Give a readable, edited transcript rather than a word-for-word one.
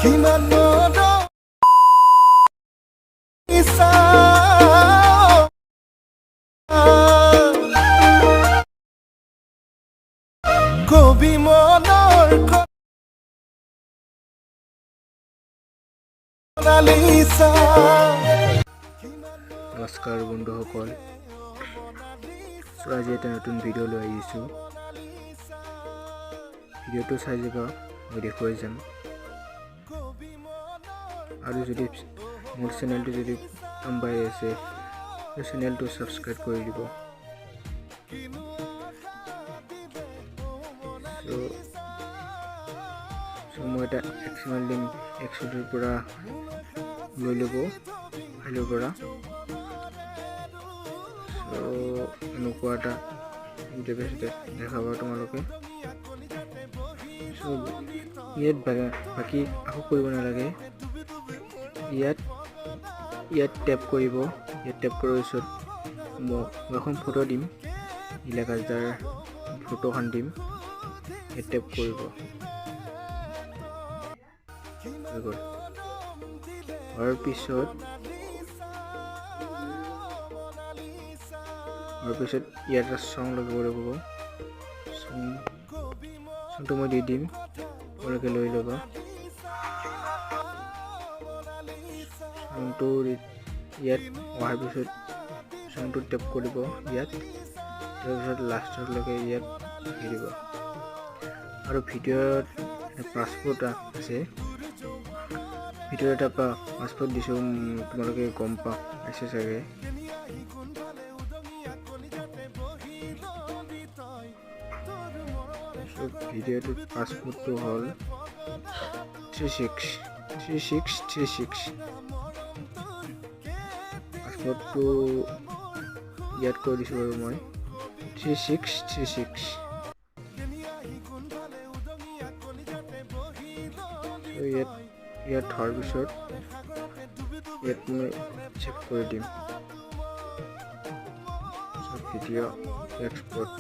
কিমান মৰম। কবি মনৰ মনালিচা। নমস্কাৰ বন্ধুসকল। চ' আজি এটা নতুন ভিডিঅ' লৈ আহিছোঁ। ভিডিঅ'টো চাই যাবা, মই দেখুৱাই যাম। আৰু যদি মোৰ চেনেলটো যদি প্ৰথমবাৰ আছে, মোৰ চেনেলটো ছাবস্ক্ৰাইব কৰি দিব। চ' মই এটা এক্সএমএল দিম। এক্সেলৰ পৰা লৈ ল'ব, ফাইলৰ পৰা। চ' এনেকুৱা এটা ইণ্টাৰফেচ দেখাব তোমালোকে। চ' ইয়াত বাকী একো কৰিব নালাগে। ইয়াত টেপ কৰিব। ইয়াত টেপ কৰাৰ পিছত মই এখন ফটো দিম, নীলাকাশদাৰ ফটোখন দিম। ইয়াত টেপ কৰিব, হৈ গ'ল। হোৱাৰ পিছত ইয়াত এটা চং লগাব লাগিব। চংটো মই দি দিম, তোমালোকে লৈ ল'বা। চংটো ইয়াত অহাৰ পিছত চংটো টেপ কৰিব ইয়াত। তাৰপিছত লাষ্টলৈকে ইয়াত ৰাখি দিব। আৰু ভিডিঅ'ত পাছপৰ্ট আছে, ভিডিঅ'ত এটা পাছপৰ্ট দিছোঁ, তোমালোকে গম পাইছে চাগে। ভিডিঅ'টোত পাছপৰ্টটো হ'ল 363636। পাছপৰ্টটো ইয়াত কৈ দিছোঁ বাৰু মই, 3636। ইয়াত হোৱাৰ পিছত ইয়াত মই ছেভ কৰি দিম। Video' export.